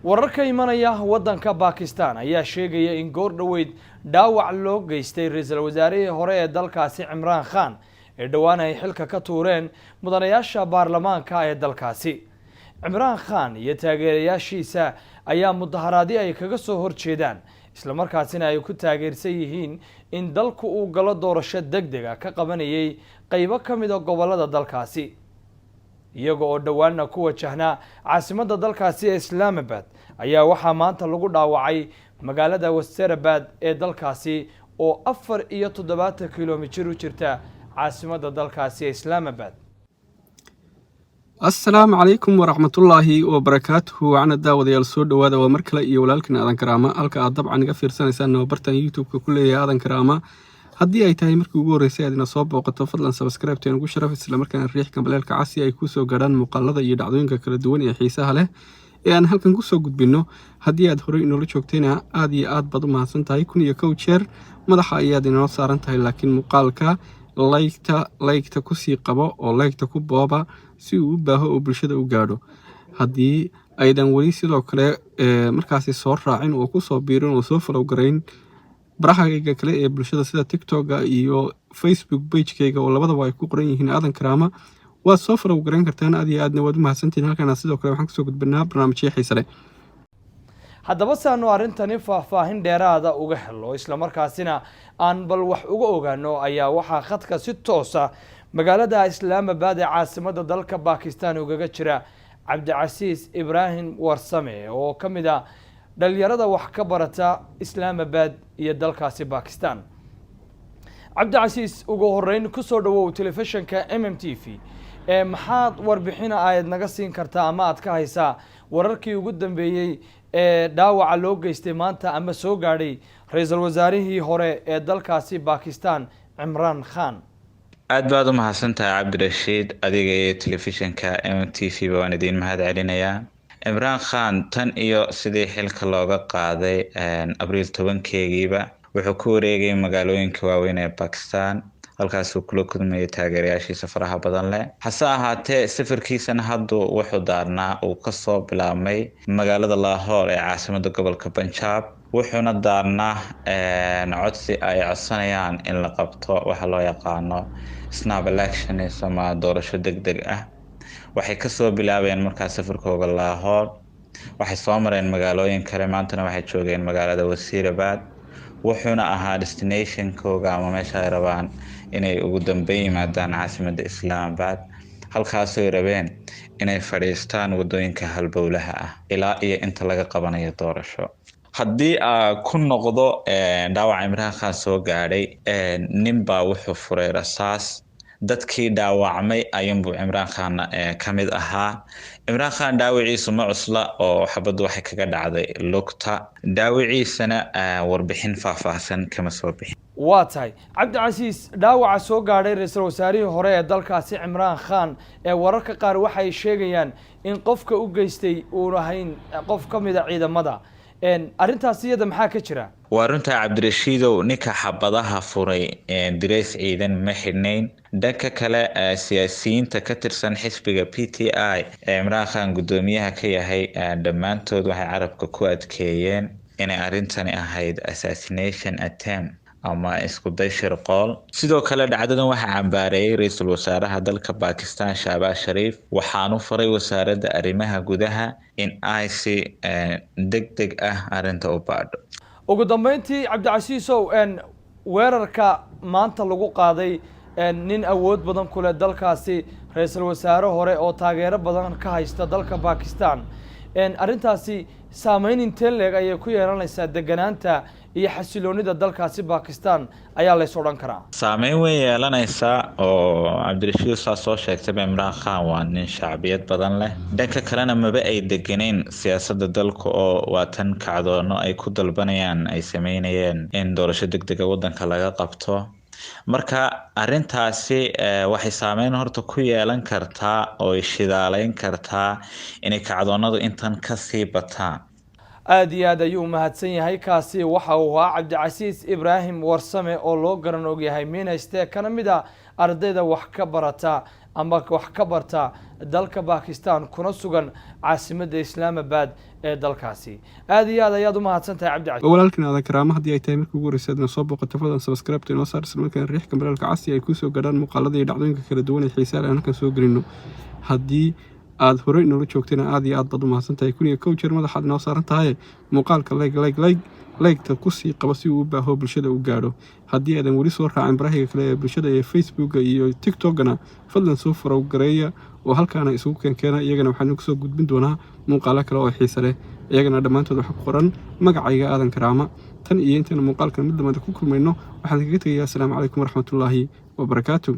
Warar ka imanaya waddanka Bakistan ayaa sheegaya in goor dhoweyd dhaawac loo geystay ra-iisul wasaarihii hore ee dalkaasi, Cimraan Khan, ee dhowaan ay xilka ka tuureen mudanayaasha baarlamaanka ee dalkaasi. Cimraan Khan iyo taageerayaashiisa ayaa mudaharaadyo ay kaga soo horjeedaan, islamarkaasina ay ku taageersan yihiin in dalku uu galo doorasho deg deg ah, ka qabanayay qeybo ka mid ah gobollada dalkaasi, iyaga oo dhowaana ku wajahnaa caasimadda dalkaasi ee Islaamabad. Ayaa waxaa maanta lagu dhaawacay magaalada Wazirabad ee dalkaasi, oo 74 kilomitir u jirta caasimadda dalkaasi ee Islaamabad. Assalaamu calaykum waraxmatullaahi wabarakaatuhu. Wacna daawadayaal, soo dhowaada. Waa mar kale iyo walaalkan Aadan Karaama. Halka aad dabcan iga fiirsanaysaan waa bartan YouTube-ka ku leeyahay Aadan Karaama. Haddii ay tahay markii ugu horreysay aad ina soo booqato, fadlan subscribe-ta ugu sharaf, islamarkaana riix gambaleelka casi ay kuu soo gaadhaan muuqaalada iyo dhacdooyinka kala duwan ee xiisaha leh ee aan halkan kusoo gudbinno. Haddii aad horey inoola joogtayna, aad iyo aad baad u mahadsan tahay, kun iyo kow jeer madaxa ayaad inoo saaran tahay. Laakiin muuqaalka like-ta, like-ta kusii qabo oo like-ta ku booba si uu u baaho oo bulshada u gaadho. Haddii aydan weli sidoo kale markaasi soo raacin oo kusoo biirin oo soo follow garayn barahayga kale ee bulshada, sida TikTok-ga iyo Facebook page-kayga, oo labadaba ay ku qoran yihiin Aadan Karaama, waad soo follow garayn kartaan. Aad iyo aadna waad u mahadsantihin. Halkaana sidoo kale waxaan kusoo gudbinaa barnaamijyo xiise leh. Haddaba, si aanu arrintani faahfaahin dheeraada uga helo, islamarkaasina aan bal wax uga ogaano, ayaa waxaa khadka si toosa magaalada Islaamabad ee caasimadda dalka Bakistan ugaga jira Cabdicasiis Ibraahim Warsame, oo ka mid ah dhalinyarada wax ka barata Islaamabad iyo dalkaasi Bakistan. Cabdicasiis, ugu horeyn kusoo dhawow telefishinka MMTV. Maxaad warbixina aad naga siin kartaa ama aad ka haysaa wararkii ugu dambeeyey ee dhaawaca loo geystay maanta ama soo gaadhay ra-iisul wasaarihii hore ee dalkaasi Bakistan, Cimraan Khan? Aad baad u mahadsantahay, Cabdirashiid. Adiga iyo telefishinka MMTV ba waan idiin mahad celinayaa. Cimraan Khan tan iyo sidii xilka looga qaaday Abriil 10-keegiiba wuxuu ku wareegay magaalooyinka waaweyn ee Bakistan, halkaasuu kula kulmayay taageerayaashiisa faraha badan leh. Hase ahaatee, safarkiisana haddu wuxuu daarnaa uu kasoo bilaabmay magaalada Lahore ee caasimada gobolka Punjab, wuxuuna daarnaa codsi ay codsanayaan in la qabto waxa loo yaqaano snap elections ama doorasho deg deg ah. Waxay kasoo bilaabeen markaa safarkooga Lahore, waxay soo mareen magaalooyin kale, maantana waxay joogeen magaalada Wasiirabad, wuxuuna ahaa destination-kooga ama meesha ay rabaan inay ugu dambeyn yimaadaan caasimada Islaamabad, halkaasooy rabeen inay fadhiistaan wadooyinka halbowlaha ah ilaa iyo inta laga qabanayo doorasho. Haddii aa ku noqdo dhaawaca Imraan Khan soo gaadhay, ninbaa wuxuu furay rasaas. Dadkii dhaawacmay ayuunbuu Cimraan Khan ka mid ahaa. Cimraan Khan dhaawiciisu ma cusla, oo xabaddu waxay kaga dhacday lugta. Dhaawiciisana warbixin faahfaahsan kama soo bixin. Waa tahay, Cabdicasiis. Dhaawaca soo gaadhay ra-iisul wasaarihii hore ee dalkaasi, Cimraan Khan, ee wararka qaar waxay sheegayaan in qofka u geystay uunu ahayn qof ka mid ah ciidamada. Arrintaas iyada maxaa ka jira? Waa runtaa, Cabdirashiidow. Ninka xabadaha furay dirays ciidan ma xidhnayn. Dhanka kale, siyaasiyiinta ka tirsan xisbiga PTI ee Cimraan Khan guddoomiyaha ka yahay dhammaantood waxay carabka ku adkeeyeen inay arrintani ahayd assassination attempt ama isku day shirqool. Sidoo kale, dhacdadan waxaa cambaareeyay ra-iisul wasaaraha dalka Bakistan, Shahbaz Shariif, waxaanu faray wasaaradda arrimaha gudaha in ay si deg deg ah arrinta u baadho. Ugu dambeyntii, Cabdicasiisow, weerarka maanta lagu qaaday nin awood badan ku leh dalkaasi, ra-iisul wasaare hore oo taageero badan ka haysta dalka Bakistan, arrintaasi saameyn intee leeg ayay ku yeelanaysaa deganaanta iyo xasiloonida dalkaasi Bakistan ayaa lays odhan karaa? Saameyn weyn yeelanaysaa, oo Cabdirashiid saa soo sheegtayba, Imraan Khan waa nin shacbiyad badan leh. Dhanka kalena, maba ay deganeyn siyaasadda dalka, oo waa tan kacdoono ay ku dalbanayaan ay sameynayeen in doorasho deg dega wadanka laga qabto. Marka arrintaasi waxay saameyn horta ku yeelan kartaa oo shidaaleyn kartaa inay kacdoonadu intan kasii bataan. Aada iyo aad ayuu umahadsan yahay. Kaasi waxa uu ahaa Cabdicasiis Ibraahim Warsame, oo loo garan ogyahay Minayste, kana mid ah ardayda wax ka barata Ama wax ka barta dalka Bakistan, kuna sugan caasimadda Islaamabad ee dalkaasi. Aada iyo aad ayaad u mahadsan tahay, Cabdi. Waa walaalkan Aadan Karaama. Haddii ay tahay markii ugu horreysay aadna soo booqato, fadlan subscribe-ta inoo saar, isla markaana riix gambaleelka casi ay kusoo gaadhaan muuqaalada iyo dhacdooyinka kala duwan ee xiisaha leh aan halkan soo gelino. Haddii aad horey inoola joogtayna, aad iyo aad baad u mahadsan tahay. 1001 jeer madaxaad inoo saaran tahay. Muuqaalka like, like, like, like-ta kusii qaba si uu u baaho, bulshada u gaadho. Haddii aadan weli soo raacin barahiga kale ee bulshada ee Facebooka iyo TikTokana, fadlan soo follow gareeya oo halkaana isugu keenkeena. Iyagana waxaanu kusoo gudbin doonaa muuqaalo kale oo xiise leh. Iyagana dhammaantood waxaa ku qoran magacayga Aadan Karaama. Tan iyo intaynu muuqaalkan mid lamida ku kulmayno, waxaan kaga tegayaa asalaamu calaykum waraxmatullaahi wabarakaatu.